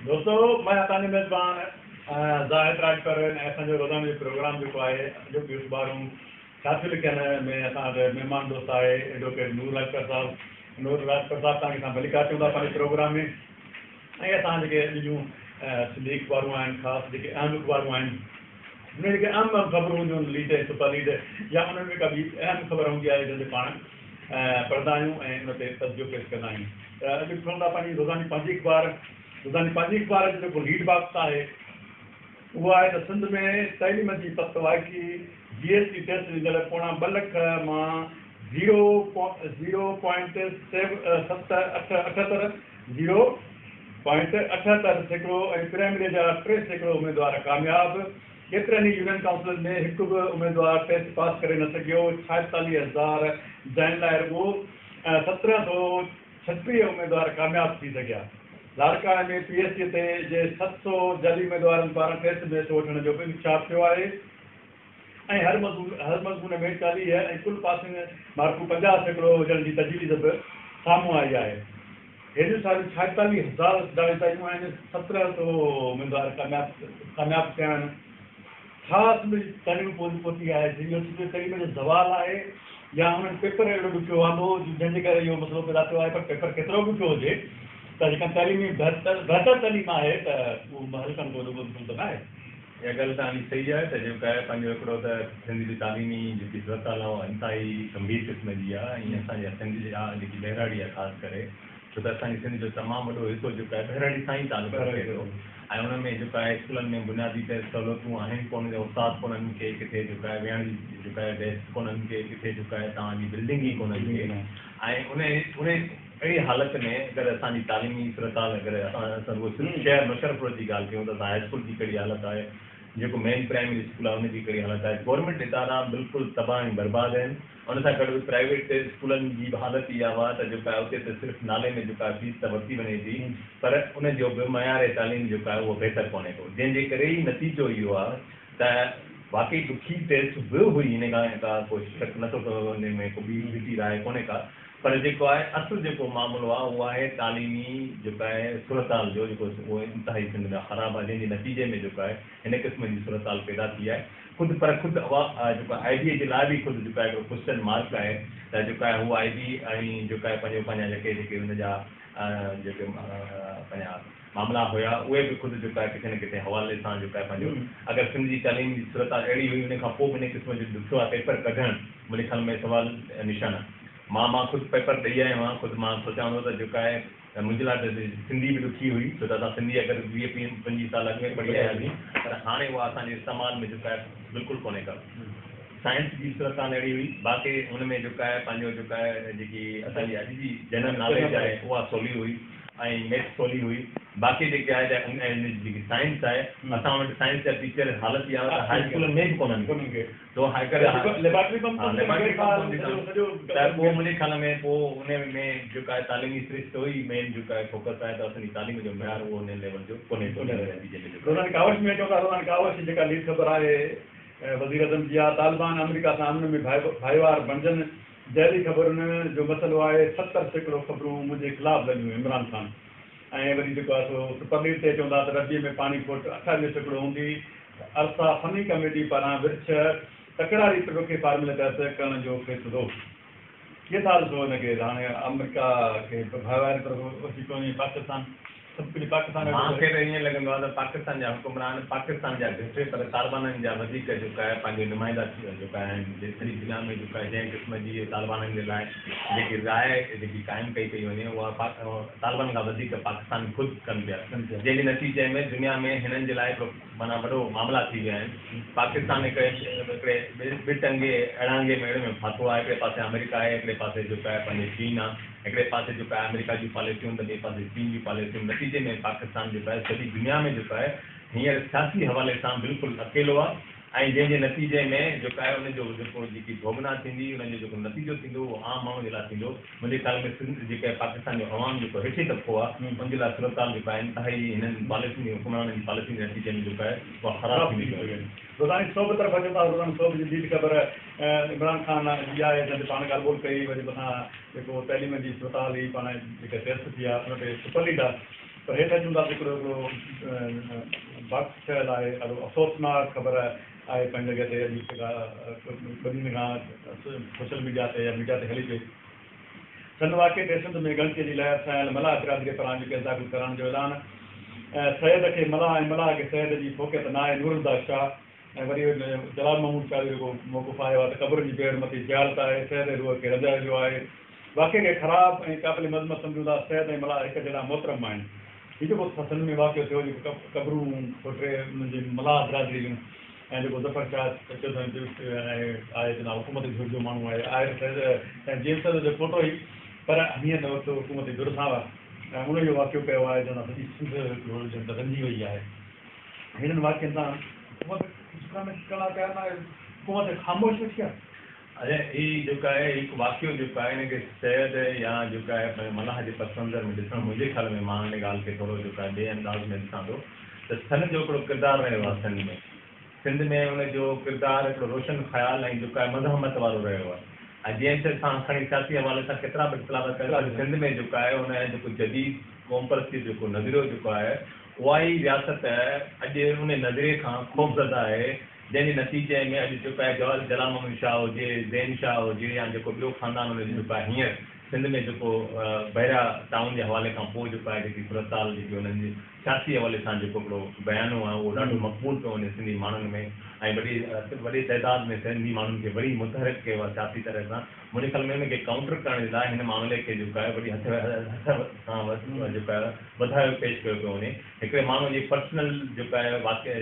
دوستو مان توهان جو ميزبان زاهد راڄپر ۽ اسان جو روزانو جو پروگرام جيڪو آهي اڄوڪيون اخبارون ڇا ٿيون لکن ۾ اسان وٽ مهمان دوست آهي ايڊووڪيٽ نور راڄپر صاحب. نور راڄپر صاحب توهان کي اسان ڀليڪار چئون ٿا پنهنجي پروگرام ۾. ۽ اسان جيڪي اڄ جون سنڌي اخبارون آهن، خاص جيڪي اهم اخبارون آهن، ان ۾ جيڪي اهم اهم خبرون هونديون آهن، ليڊ ۽ سپر ليڊ يا انهن ۾ ڪا ٻي اهم خبر هوندي آهي جنهن تي پاڻ پڙهندا آهيون ۽ ان تي تجزيو پيش ڪندا آهيون. ته اڄ کڻون ٿا پنهنجي روزاني پنهنجي اخبار. روزاني پنهنجي اخبار جو جيڪو ليڊ باڪس آهي اهو آهي ته سنڌ ۾ تعليم جي پت وائکي، جي ايس ٽي ٽيسٽ ڏيندڙ پوڻا ٻه لک مان زيرو زيرو پوائنٽ ست اٺ اٺهتر، زيرو پوائنٽ 78% ۽ پرائمري جا 3% اميدوار ڪامياب، ڪيترن ئي يونين ڪائونسلن ۾ هڪ به اميدوار ٽيسٽ پاس ڪري نه سگهيو، 46,000 جاين لاء رڳو 1736 اميدوار ڪامياب ٿي سگهيا. لاڙڪاڻي ۾ پي ايس سي تي جي 700 جعلي اميدوارن پاران ٽيسٽ ۾ حصو وٺڻ جو به انڪشاف ٿيو آهي ۽ هر مضمون ۾ 40 ۽ ڪل پاسنگ مارڪون 50% هجڻ جي تجويز به سامهون آئي آهي. هيڏيون ساريون 46,000 جايون آهن، 1700 اميدوار ڪامياب ٿيا آهن. ڇا سنڌ جي تعليم پهتي آهي؟ اهو سنڌ جي تعليم جو زوال آهي يا انهن پيپر اهڙو ڏکيو آندو جنهن جي ڪري اهو مسئلو پيدا ٿيو آهي پر پيپر ڪيترو به ڏکيو هجي ته جيڪا تعليمي بهتر تعليم آهي ته اهو حل ڪرڻ ڪو وڏو مسئلو ته ناهي. اها ڳالهه توهان جي صحيح آهي ته جيڪو آهي پنهنجو هڪڙو ته سنڌ جي تعليمي جيڪي صورتحال آهي اها انتهائي گنڀير قسم جي آهي ۽ اسان جي سنڌ جا جيڪي ٻهراڙي آهي خاص ڪري ڇو ته اسان جي سنڌ جو تمام وڏو حصو جيڪو آهي ٻهراڙي سان ئي تعلق رکي ٿو ۽ ان ۾ جيڪو آهي اسڪولن ۾ بنيادي ته سهولتون آهن ڪونه جا استاد ڪونهن ڪي ڪٿي جيڪو آهي ويهڻ جي جيڪو آهي ڊيسڪ ڪونهن ڪي ڪٿي جيڪو آهي توهان جي بلڊنگ ئي ڪونهن ڪي ۽ ان ان اهڙي حالت ۾ اگر اسان جي تعليمي صورتحال اگر اسان رڳو صرف شهر نوشهرپور جي ڳالهه ڪيون ته اسان هاء اسڪول جي ڪهڙي حالت آهي جيڪو مين پرائمري اسڪول آهي ان جي ڪهڙي حالت آهي گورنمينٽ ادارا بلڪل تباهه ۽ برباد آهن ان سان گڏ پرائيويٽ اسڪولن جي به حالت اها هئا ته جيڪا اتي ته صرف نالي ۾ جيڪا فيس ته ورتي وڃي ٿي پر ان جو به معيار تعليم جيڪو آهي اهو بهتر ڪونهي ڪو جنهن جي ڪري ئي نتيجو اهو آهي ته واقعي ڏکي ٽيسٽ به هئي ان کان ڪا ڪو شڪ نٿو ڪيو وڃي ان ۾ ڪو ٻي ٻٽي راء ڪونهي ڪا پر جيڪو آهي اصل جيڪو معاملو آهي اهو آهي تعليمي جيڪو آهي صورتحال جو جيڪو اهو انتهائي سنڌ ۾ خراب آهي جنهن جي نتيجي ۾ جيڪو آهي هن قسم جي صورتحال پيدا ٿي آهي. خود پر خود اها جيڪو آء بي جي لاء به خود جيڪو آهي هڪڙو ڪوسچن مارڪ آهي ته جيڪو آهي هو آء بي ۽ جيڪو آهي پنهنجو پنهنجا جيڪي جيڪي ان جا جيڪي پنهنجا معاملا هيا اهي به خود جيڪو آهي ڪٿي نه ڪٿي حوالي سان جيڪو آهي پنهنجو اگر سنڌ جي تعليم جي صورتحال اهڙي هئي ان کان پوء به ان قسم جو ڏکيو آهي پيپر ڪڍڻ منهنجي خيال ۾ سوال نشان آهي مان مان خود پيپر ڏئي آيو آهيان خود مان سوچان ٿو ته جيڪو آهي ۽ منهنجي لاء ته سنڌي به ڏکي هئي، ڇو ته اسان سنڌي اگر 20 25 سال اڳ ۾ پڙهي آياسين، پر هاڻي اها اسان جي استعمال ۾ جيڪو آهي بلڪل ڪونهي ڪا. سائنس جي صورتحال اهڙي هئي، باقي ان ۾ جيڪو آهي پنهنجو جيڪو آهي جيڪي اسان جي اڄ جي جنرل ناليج آهي اها سولي هئي ۽ ميٿس سولي هئي، باقي جيڪي آهي جيڪي سائنس آهي اسان وٽ سائنس جا ٽيچر حالت اها آهي ته هاء اسڪولن ۾ به ڪونهن ڪي. تو هيڪر ليبارٽري ڪم ها ليبارٽري ڪم ڪون ٿي سڄو ته پوء منهنجي خيال ۾ پوء ان ۾ جيڪا آهي تعليمي سرشتو ئي مين جيڪو آهي فوڪس آهي ته اسان جي تعليم جو معيار اهو ان ليول جو ڪونهي ڪو جنهن جي نتيجي ۾ جيڪو روزاني ڪاوش ۾ چون ٿا روزاني ڪاوش جي جيڪا ليڊ خبر آهي وزيراعظم جي آ طالبان آمريڪا سان امن ۾ ڀائيوار بڻجن جعلي خبرن جو مسئلو آهي 70% خبرون منهنجي خلاف لڳيون عمران خان ۽ وري جيڪو آهي سو سپر ليڊ تي چون ٿا ته ربيع ۾ پاڻي کوٽ 28% هوندي ارسا فني ڪميٽي پاران ورڇ تڪراري ٽرڪي فارمولي تحت ڪرڻ جو فيصلو. ڪيئن ٿا ڏسو ان کي ته هاڻي آمريڪا کي ڀائيواري طرف اچي پيو وڃي پاڪستان سڀ ڪجهه پاڪستان مان کي ته ائين لڳندو آهي ته پاڪستان جا حڪمران پاڪستان جا گهٽ پر طالبانن جا وڌيڪ جيڪو آهي پنهنجو نمائندا جيڪو آهن سڄي دنيا ۾ جيڪو آهي جنهن قسم جي طالبانن جي لاء جيڪي راء جيڪي قائم ڪئي پئي وڃي اها طالبان کان وڌيڪ پاڪستان خود ڪن پيا جنهن جي نتيجي ۾ دنيا ۾ هنن جي لاء هڪڙو معنيٰ وڏو معاملا ٿي ويا آهن. پاڪستان هڪ هڪڙي ٻه ٽنگي اڙانگي ميڙ ۾ ڦاٿو آهي. هڪڙي پاسي آمريڪا آهي، هڪڙي پاسي جيڪو آهي پنهنجو چين آهي. هڪڙي پاسي جيڪو آهي آمريڪا جون پاليسيون ته ٻئي پاسي چين جون پاليسيون. نتيجي ۾ پاڪستان جيڪو آهي سڄي دنيا ۾ جيڪو آهي هينئر سياسي حوالي سان بلڪل اڪيلو آهي ۽ جنهن جي نتيجي ۾ جيڪو آهي ان جو جيڪو جيڪي ڀوڳنا ٿيندي ان جو جيڪو نتيجو ٿيندو اهو عام ماڻهو جي لاء ٿيندو. منهنجي خيال ۾ سنڌ جيڪا پاڪستان جو عوام جيڪو هيٺين طبقو آهي ان جي لاء صورتحال جيڪا آهي انتهائي هنن پاليسين جي حڪمرانن جي پاليسين جي نتيجي ۾ جيڪا آهي اها خراب ٿيندي پئي وڃي. روزاني سوڀ طرف اچون ٿا روزاني سوڀ جي ليڊ خبر عمران خان جي آهي جنهن تي پاڻ ڳالهه ٻولهه ڪئي وري مٿان جيڪو تعليم جي صورتحال هئي پاڻ جيڪا ٽيسٽ ٿي آهي ان تي سپر ليڊ آهي. پر هيٺ اچون ٿا ته هڪڙو هڪڙو باڪس ٺهيل آهي، ڏاڍو افسوسناڪ خبر آهي پنهنجي جڳهه تي اڄ جيڪا ٻه ڏينهن کان سوشل ميڊيا تي يا ميڊيا تي هلي پئي. سن واقعي تي سنڌ ۾ ڳڻتيء جي لهر ڇانيل ملاح برادريء پاران اڄ ڪيس داخل ڪرائڻ جو اعلان. سيد کي ملاح ۽ ملاح کي سيد جي فوقيت ناهي، نورالهديٰ شاهه. ۽ وري جلال محمود شاهه جو جيڪو موقف آيو آهي ته قبرن جي بي حرمتي جهالت آهي، سيد جي روح کي رنجايو ويو آهي. واقعي کي خراب ۽ قابل مذمت سمجهون ٿا، سيد ۽ ملاح هڪ جهڙا محترم آهن. هي جيڪو سن ۾ واقعو ٿيو جيڪو قبرون کوٽي انهن جي ملاح برادري جون ۽ جيڪو ظفر شاهه چيو ته آهي جناب حڪومتي ڌر جو ماڻهو آهي، آهي ته سيد جي ايم سيد جو پوٽو ئي پر هينئر هن وقت حڪومتي ڌر سان آهي ۽ ان اهو واقعو ڪيو آهي جنهن سان سڄي سنڌ ڄڻ ته رنجي وئي آهي. هنن واقعن تان حڪومت ڪجهه ڪم ڪرڻ لاء تيار ناهي، حڪومت خاموش ويٺي آهي. اچا هي جيڪو آهي هڪ واقعو جيڪو آهي ان کي سيد يا جيڪو آهي پنهنجو ملاح جي پس منظر ۾ ڏسڻ منهنجي خيال ۾ مان ان ڳالهه کي ٿورو جيڪو آهي ٻئي انداز ۾ ڏسان ٿو ته سن جو هڪڙو ڪردار رهيو آهي سنڌ ۾ سنڌ ۾ ان جو ڪردار هڪڙو روشن خيال ۽ جيڪو آهي مزاحمت وارو رهيو آهي ۽ جي ايم سيد سان کڻي سياسي حوالي سان ڪيترا به اختلاف ڪريو پر سنڌ ۾ جيڪو آهي ان جيڪو جديد قومپرستي جو جيڪو نظريو جيڪو آهي اها ئي رياست اڄ ان نظريي کان خوفزده آهي، جنهن جي نتيجي ۾ اڄ جيڪو آهي جلال محمد شاهه هجي، زين شاهه هجي يا جيڪو ٻيو خاندان ان جو جيڪو آهي هينئر سنڌ ۾ جيڪو بحريا ٽائون جي حوالي کان پوء جيڪو آهي جيڪي صورتحال جيڪي انهن جي سياسي حوالي سان جيڪو هڪڙو بيانو آهي اهو ڏاڍو مقبول پيو وڃي سنڌي ماڻهن ۾ ۽ وڏي وڏي تعداد ۾ سنڌي ماڻهن کي وري متحرڪ ڪيو آهي سياسي طرح سان منهنجي خيال ۾ ان کي ڪائونٽر ڪرڻ جي لاء هن معاملي کي جيڪو آهي وڏي هٿ هٿ سان جيڪو آهي وڌايو پيش ڪيو پيو وڃي. هڪڙي ماڻهو جي پرسنل جيڪو آهي واقعي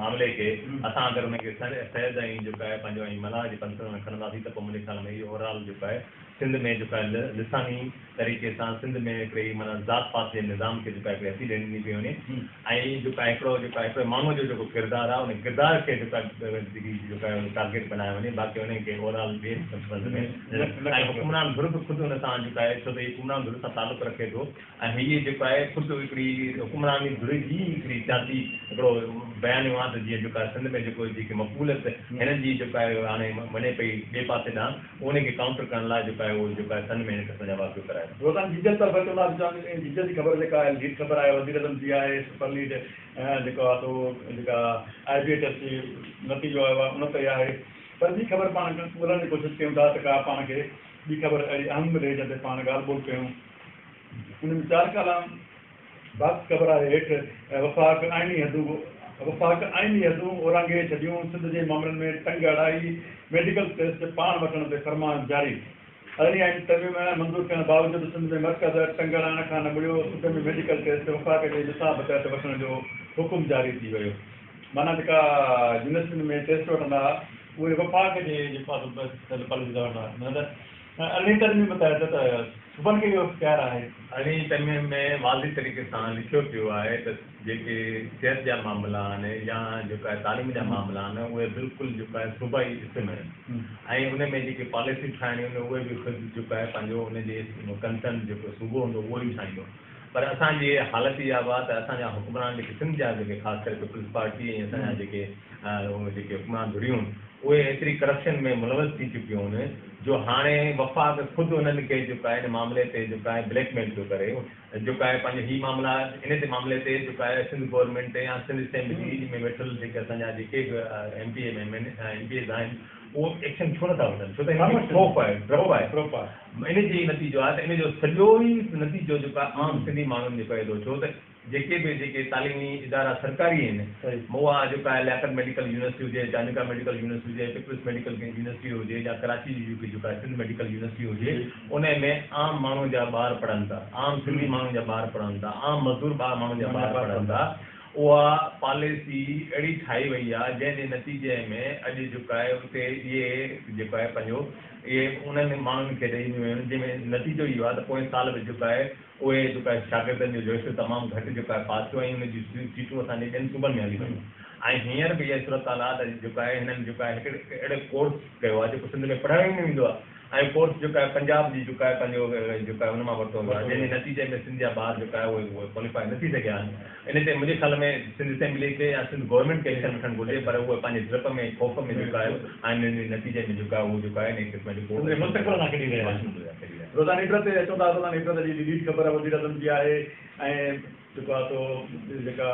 معاملي کي اسان اگر ان کي سيد ۽ جيڪو آهي پنهنجو ۽ ملاح جي پنسل ۾ کڻنداسين ته پوء منهنجي خيال ۾ اهو اوور آل جيڪو آهي سنڌ ۾ جيڪو آهي لساني طريقي سان سنڌ ۾ هڪڙي معنيٰ ذات پات جي نظام کي جيڪو آهي هڪڙي هٿي ڏني پئي وڃي ۽ جيڪو آهي هڪڙو جيڪو آهي هڪڙي ماڻهوء جو جيڪو ڪردار آهي ان ڪردار کي جيڪو آهي جيڪو آهي ٽارگيٽ بنايو وڃي باقي ان کي اوور آل ٻئي پس ۾ ۽ حڪمران ڌر به خود ان سان جيڪو آهي ڇو ته هي حڪمران ڌر سان تعلق رکي ٿو ۽ هيء جيڪو آهي خود هڪڙي حڪمراني ڌر جي ئي هڪڙي سياسي هڪڙو بيانيو آهي ته جيئن جيڪو آهي سنڌ ۾ جيڪو جيڪي مقبوليت هنن جي جيڪو آهي هاڻي وڃي پئي ٻئي پاسي ڏانهن ان کي ڪائونٽر ڪرڻ لاء جيڪو آهي اهو جيڪو آهي سنڌ ۾ هن قسم جا واقعو ڪرائي ٿو. روزاني جيجل طرف اچون ٿا ته جيجل جي خبر جيڪا آهي ليڊ خبر آهي وزيراعظم جي آهي سپر ليڊ جيڪو آهي سو جيڪا آء بي اي ٽيسٽ جي نتيجو آيو آهي ان تي آهي پر ٻي خبر پاڻ ڳولڻ جي ڪوشش ڪيون ٿا ته ڪا پاڻ کي ٻي خبر اهڙي اهم ملي جنهن تي پاڻ ڳالهه ٻولهه ڪيون. ان ۾ چار ڪالم باڪس خبر آهي هيٺ وفاق آئيني حدون وفاق آئيني حدون اورانگهي ڇڏيون، سنڌ جي مامرن ۾ ٽنگ اڙائي ميڊيڪل ٽيسٽ پاڻ وٺڻ تي فرمان جاري. ارڙهين آئيني ترميم منظور ٿيڻ باوجود سنڌ ۾ مرڪز ٽنگ اڙائڻ کان نه مڙيو، صوبي ۾ ميڊيڪل ٽيسٽ وفاق جي نصاب تحت وٺڻ جو حڪم جاري ٿي ويو. معنيٰ جيڪا يونيورسٽين ۾ ٽيسٽ وٺندا اهي وفاق جي جيڪو آهي پاليسي تحت وٺندا معنيٰ ته ارڙهين ترميم تحت ته صوبن کي اهو اختيار آهي. ارڙهين ترميم ۾ واضح طريقي سان لکيو پيو آهي ته جيڪي صحت جا معاملا آهن يا جيڪو آهي تعليم جا معاملا آهن اهي بلڪل جيڪو آهي صوبائي اسم آهن ۽ ان ۾ جيڪي پاليسيون ٺاهڻيون آهن اهي به خود جيڪو آهي پنهنجو ان جي ڪنسرن جيڪو صوبو هوندو اهو ئي ٺاهيندو پر اسان جي حالت اها به آهي ته اسان جا حڪمران جيڪي سنڌ جا جيڪي خاص ڪري پيپلز پارٽي ۽ اسان جا جيڪي جيڪي حڪمران ڌريون آهن اهي ايتري ڪرپشن ۾ ملوث ٿي چڪيون آهن جو هاڻي وفاق خود انهن کي جيڪو آهي ان معاملي تي جيڪو آهي بليڪ ميل پيو ڪري جيڪو آهي پنهنجو هي معاملا ان تي معاملي تي جيڪو آهي سنڌ گورنمينٽ يا سنڌ اسيمبلي ۾ ويٺل جيڪي اسان جا جيڪي به M P M P As آهن اهو ايڪشن ڇو نٿا وٺن ڇو ته هن کي خوف آهي ڊپ آهي ان جي ئي نتيجو آهي ته ان جو سڄو ئي نتيجو جيڪو آهي عام سنڌي ماڻهن جي پئي ٿو ڇو ته جيڪي به جيڪي تعليمي ادارا سرڪاري آهن اها جيڪا آهي لياقت ميڊيڪل يونيورسٽي هجي چانڊڪا ميڊيڪل يونيورسٽي هجي پيپلز ميڊيڪل يونيورسٽي هجي يا ڪراچي جي جيڪي جيڪا سنڌ ميڊيڪل يونيورسٽي هجي ان ۾ عام ماڻهو جا ٻار پڙهن ٿا عام سنڌي ماڻهن جا ٻار پڙهن ٿا عام مزدور ٻار ماڻهن جا ٻار پڙهن ٿا اها پاليسي اهڙي ٺاهي وئي آهي جنهن جي نتيجي ۾ اڄ جيڪو آهي اتي اهي جيڪو آهي پنهنجو اهي انهن ماڻهن کي ڏئي ڏنيون ويون آهن جنهن ۾ نتيجو اهو آهي ته پوئين سال به جيڪو آهي اهي جيڪو آهي شاگردن جو ريشو تمام گهٽ جيڪو آهي پاس ٿيو ۽ ان جون سيٽون اسان جي ٻين صوبن ۾ هلي ويون ۽ هينئر به اها صورتحال آهي ته جيڪو آهي هنن جيڪو آهي هڪ اهڙو ڪورس ڪيو آهي جيڪو سنڌ ۾ پڙهايو ئي نه ويندو آهي ۽ ڪورس جيڪو آهي پنجاب جي جيڪو آهي پنهنجو جيڪو آهي ان مان ورتو ويو آهي جنهن جي نتيجي ۾ سنڌ جا ٻار جيڪو آهي اهي ڪواليفائي نه ٿي سگهيا آهن ان تي منهنجي خيال ۾ سنڌ اسيمبلي کي يا سنڌ گورنمينٽ کي ايڪشن وٺڻ گهرجي پر اهي پنهنجي ڊپ ۾ خوف ۾ جيڪو آهي آهن ان جي نتيجي ۾ جيڪو آهي اهو جيڪو آهي ان قسم جو ڪو مستقبل سان کيڏي رهيا آهن. روزاني عبرت تي اچون ٿا. روزاني عبرت جي ليڊ خبر وزيراعظم جي آهي ۽ جيڪو آهي سو جيڪا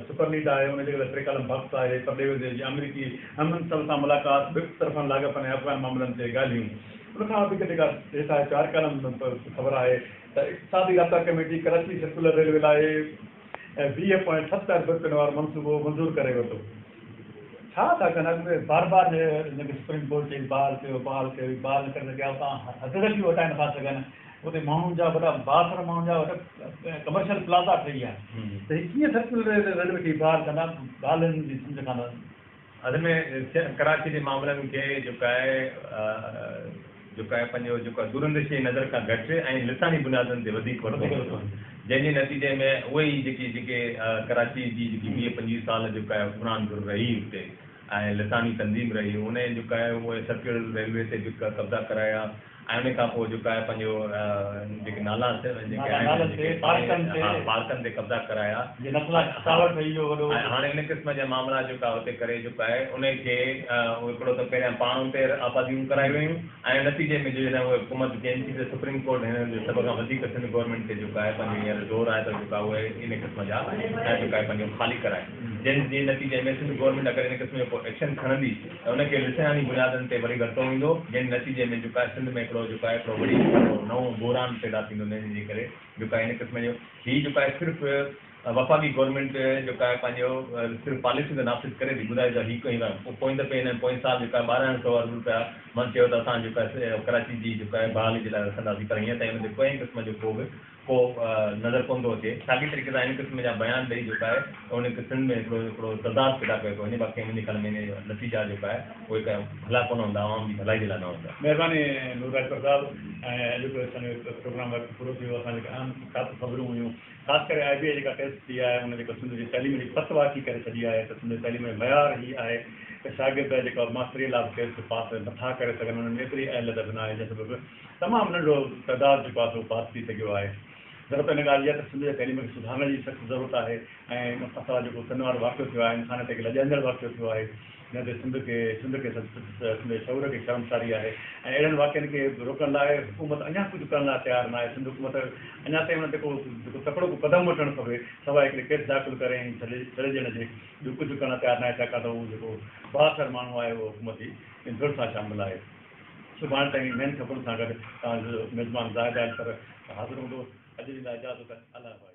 سپر ليڊ آهي ان جي ٽي ڪالم باڪس آهي. پرڏيهي وزير جي آمريڪي هم منصب سان ملاقات، ٻه طرفن لاڳاپن ۽ افغان معاملن تي ڳالهيون. ان کان وڌيڪ جيڪا هيٺ آهي چار ڪالم خبر آهي ته اقتصادي رابطا ڪميٽي ڪراچي سرڪيولر ريلوي لاء 20.7 ارب رپين وارو منصوبو منظور ڪري ورتو. ڇا ٿا ڪن؟ اڳ ۾ بار بار هن کي سپريم ڪورٽ چئي بحال ڪيو بحال ڪيو هي بحال نه ڪري سگهيا، اتان حد دخليون هٽائي نٿا سگهن. اتي ماڻهن جا وڏا بااثر ماڻهن جا وڏا ڪمرشل پلازا ٺهي ويا آهن ته هي ڪيئن سرڪيولر ريلوي کي بحال ڪندا؟ ڳالهين جي سمجهه کان ته اصل ۾ ڪراچي جي معاملن کي جيڪو آهي جيڪو آهي پنهنجو جيڪو آهي دورانديشي جي نظر کان گهٽ ۽ لساني بنيادن تي وڌيڪ ورتو وڃي ٿو جنهن جي نتيجي ۾ اهي ئي جيڪي جيڪي ڪراچي جي جيڪي 20 25 سال جيڪو آهي حڪمران ڌر رهي اتي ۽ لساني تنظيم رهي انهي جيڪو آهي اهي سرڪيولر ريلوي تي به قبضا ڪرايا ۽ ان کان پوء جيڪو آهي پنهنجو جيڪي نالا جيڪي آهن جيڪي پارڪن تي قبضا ڪرايا ۽ هاڻي ان قسم جا معاملا جيڪا اتي ڪري جيڪو آهي ان کي هڪڙو ته پهريان پاڻ اتي آباديون ڪرايون ويون ۽ نتيجي ۾ جو جڏهن اهي حڪومت چينج ٿي ته سپريم ڪورٽ هن جو سڀ کان وڌيڪ سنڌ گورنمينٽ تي جيڪو آهي پنهنجو هينئر زور آهي ته جيڪا اهي ان قسم جا جيڪو آهي پنهنجو خالي ڪرائي جنهن جي نتيجي ۾ سنڌ گورنمينٽ اگر ان قسم جو ڪو ايڪشن کڻندي ته ان کي لساني بنيادن تي وري ورتو ويندو، جنهن جي نتيجي ۾ جيڪو آهي سنڌ ۾ هڪڙو جيڪو آهي هڪڙو وري هڪڙو نئون بحران پيدا ٿيندو جنهن جي ڪري جيڪو آهي ان قسم جو هي جيڪو آهي صرف وفاقي گورنمينٽ جيڪو آهي پنهنجو صرف پاليسيون ته نافذ ڪري ٿي ٻڌائي ته هي ڪوئي پوئين دفعي هن پوئين سال جيڪو آهي 12 سو ارب روپيا من چيو ته اسان جيڪو آهي ڪراچي جي جيڪو آهي بحالي جي لاء رکنداسين پر هينئر تائين ان تي ڪنهن قسم جو ڪو به ڪو نظر ڪونه ٿو اچي. ساڳئي طريقي سان ان قسم جا بيان ڏئي جيڪو آهي ان سنڌ ۾ هڪڙو هڪڙو تضاد پيدا ڪيو پيو وڃي باقي منهنجي خيال ۾ ان جا نتيجا جيڪو آهي اهي ڪا ڀلا ڪونه هوندا عوام جي ڀلائي جي لاء نه هوندا. مهرباني نور راڄپر صاحب ۽ اڄوڪو اسان جو پروگرام وقت پورو ٿيو اسان جيڪا اهم خاص خبرون هيون خاص ڪري آء بي اي جيڪا ٽيسٽ ٿي آهي ان جيڪو سنڌ جي تعليم جي پت واڪي ڪري ڇڏي آهي ته سنڌ جي تعليم جو معيار هي آهي ته شاگرد جيڪا ماستري لاء به ٽيسٽ پاس نٿا ڪري سگهن انهن ۾ ايتري اهليت به ناهي جنهن سبب تمام ننڍڙو تعداد جيڪو آهي سو پاس ٿي سگهيو آهي. ضرورت ان ڳالهه جي آهي ته سنڌ جي تعليم کي سڌارڻ جي سخت ضرورت آهي ۽ ان کان سواء جيڪو سن وارو واقعو ٿيو آهي انسانيت کي لڄائيندڙ واقعو ٿيو آهي جنهن تي سنڌ کي سنڌ کي سچ پچ سنڌ جي شعور کي شرمساري آهي ۽ اهڙن واقعن کي روڪڻ لاء حڪومت اڃا ڪجهه ڪرڻ لاء تيار ناهي. سنڌ حڪومت اڃا تائين ان تي ڪو جيڪو تڪڙو ڪو قدم وٺڻ کپي سواء هڪڙي ڪيس داخل ڪري ۽ ڇڏي ڇڏي ڏيڻ جي ٻيو ڪجهه ڪرڻ لاء تيار ناهي ڇاڪاڻ ته هو جيڪو بااثر ماڻهو آهي اهو حڪومتي ڌر سان شامل آهي. سڀاڻي تائين نين خبرن سان گڏ توهان جو ميزبان زاهد آلپر حاضر هوندو. اڄ ڏيندا اجازت. الله حافظ.